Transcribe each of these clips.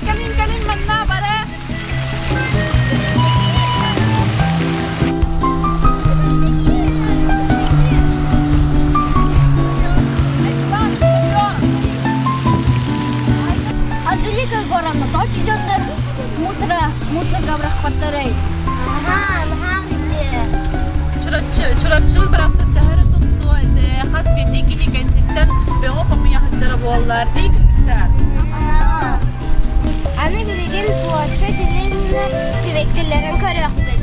Кэлин кэлин манна бары Анжелика Егоровна, точно дьоннор мусора, мусорга бырахпаттарай. Чурапчы, Чурапчы барахсан төһөрө тупсуо этэ, хас биирдии киһи кэнтиттэн бөҕө хомуйа сылдьара буоллар дии кыргыттар. Аны билигин площадь Ленина сибэккилэрин көрүөхпүт.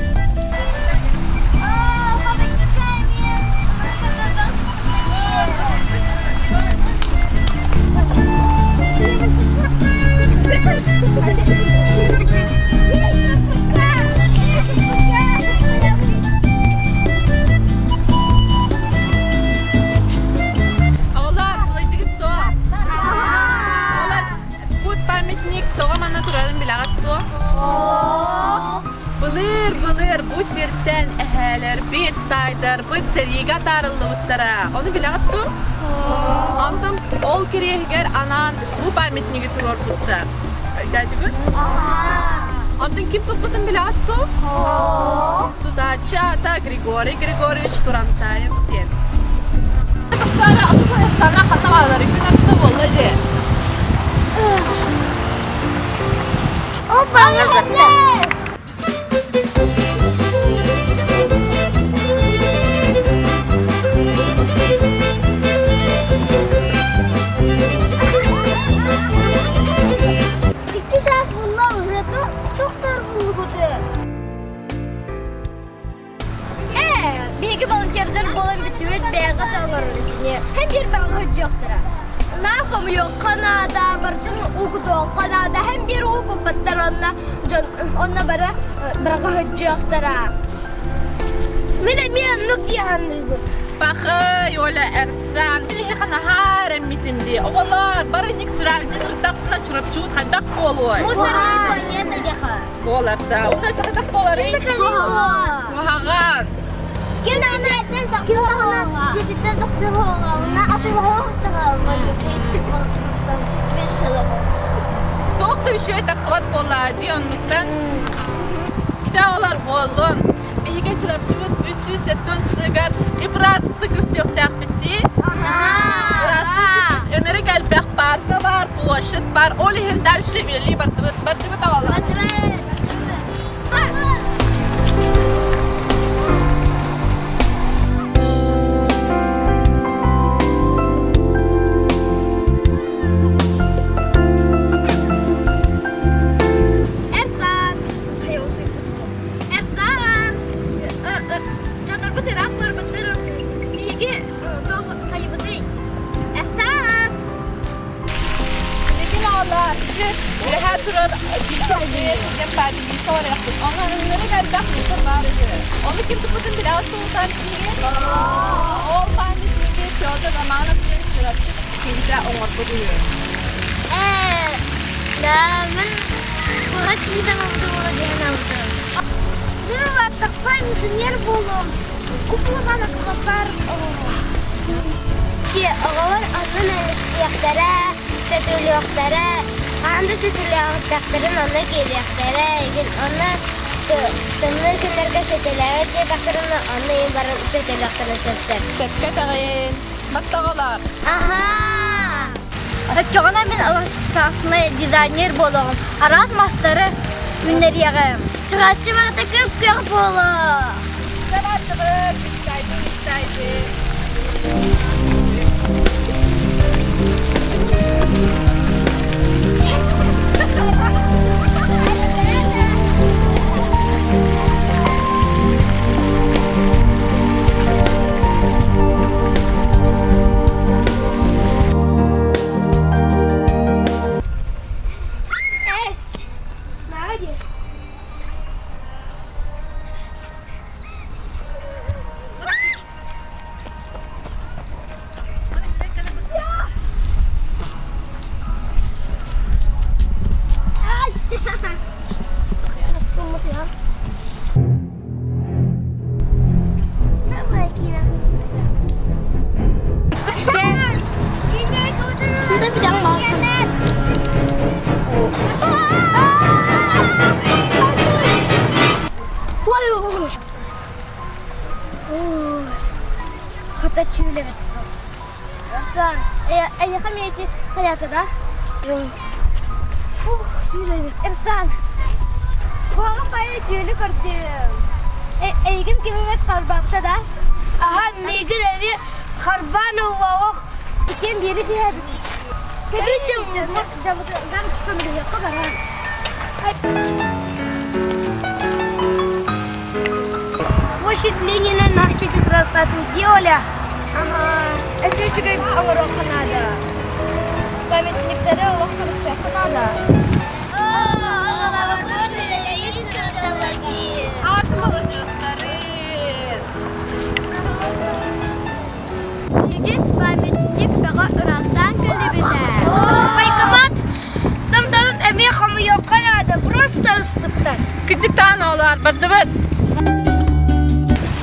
Оҕолоор, сылайдыгыт дуо? Оҕолор, бу памятник тоҕо манна турарын билэҕит дуо? Былыр-былыр бу сиртэн эһээлэрбит, таайдарбыт сэриигэ атаарыллыбыттара. Ону билэҕит дуо? Онтон ол кириэһигэр анаан бу памятнигы туруорбуттар. Өйдөөтүгүт? Онтон ким туппутун билэҕит дуо? Тутааччы аата Григорий Григорьевич Турантаев диэн. Сана ханна баалары күн ахса буолла дии. Ол баҕар Икки чаас буолла уже тохтор буллугуту. Ээ, биһиги волонтердар буолан бүттүбүт бэйэҕэ тоҥорбутуни. Һэм биир баран сылдьыахтара. Наа хомуйуохха наада, бардын угутуохха наада, һэм биир уу куппаттар онно дьон онно бары быраҕа сылдьыахтара. Мин эмиэ оннук дии саныыбын. Пахай, Оля, Эрсан, биһиэхэ наһаа эрэммитим дии. Оҕолор, бары инник сүрэҕэлдьи сырыттахпына Чурапчыбыт хайдах буолуой? Мусорный планета диэхэ. Буолар да. Уна хайдах буоларый? Куһаҕан. Ким Туох да үчүгэй тахсыбат буолла дии оннуктан. Чэ олор буоллун. Биһиги Чурапчыбыт 370 сылыгар ипрастык көрсүөхтээхпит дии. Ырастык ынырык элбэх парка бар, площадь бар. Ол иһин дальше үлэлии бардыбыт. Бардыбыт оҕолор. Эрсан! Эрсан! Дьоннорбут ыраах барбыттар. Биһиги туох хайыбытый? Эрсан! Билигин оҕолор үөһээ турар диэн памятник оҥоруохпут. Онно ынырык элбэх мусор баар үһү. Ону ким туппутун билэҕит дуо киһи? Ол памятнигы Федор Романов диэн Чурапчы киһитэ оҥорбут үһү. Ээ, да, мин куорат киһитэ буолуо диэн алдым. Мин улааттахпа инженер буолуом. Куплаҕан аквапарк Оҕолор атын элэстиэхтэрэ, сөтүөлүөхтэрэ, хаһан да сөтүөлүөхтэрин онно киириэхтэрэ, игин онно тымныы күннэргэ сөтүөлээбэт диэтэхтэринэ онно иһин баран сөтүөлүөхтэрин сөптөр. Сөпкө этэҕин. Баттаҕалар. Аһаа! Оччоҕуна мин ландшафтный дизайнер буолуоҕум. Араас мастары үүннэриэҕим. Чурапчы барыта күп-күөх буолуо. Хата түүлэбит. Арсан, эйиэхэ миэти хайата да? Ух, түүлэбит. Эрсан, куһаҕан баайы түүлү көрдүм. Эйигин ким эмит харбаабыта да? Аха, миигин эми харбаан ыллаох. Иккиэн биэри түһэбит. Кэбиитим, дьамытыгар көмөлөһүөххэ баран. Площадь Ленина начали красоту делали. Ага, өссө үчүгэй оҥоруохха наада. Памятниктары олох харыстыахха наада. Ат молодежтары! Билигин памятник бөҕө ыраастаан кэллибитэ. Байкамат там эмиэ хомуйуохха наада, просто ыспыттар. Кыдьыктаан оолоор бардыбыт.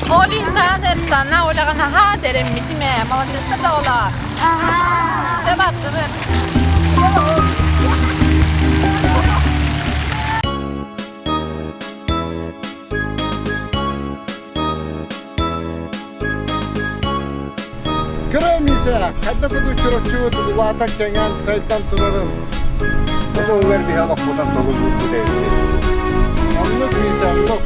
Олинтаан Эрсана олаҕын аһаа дэрэммитим ээ, молодецтар да оолоор. Дэ бардыбыт. Кыра Миша, хайдах курдук чурапчыбыт улаатан кэҥээн сайдан турарын ол уһугар биһи олохпутун толус булбут эбиппит. Оннук Миша, оннук.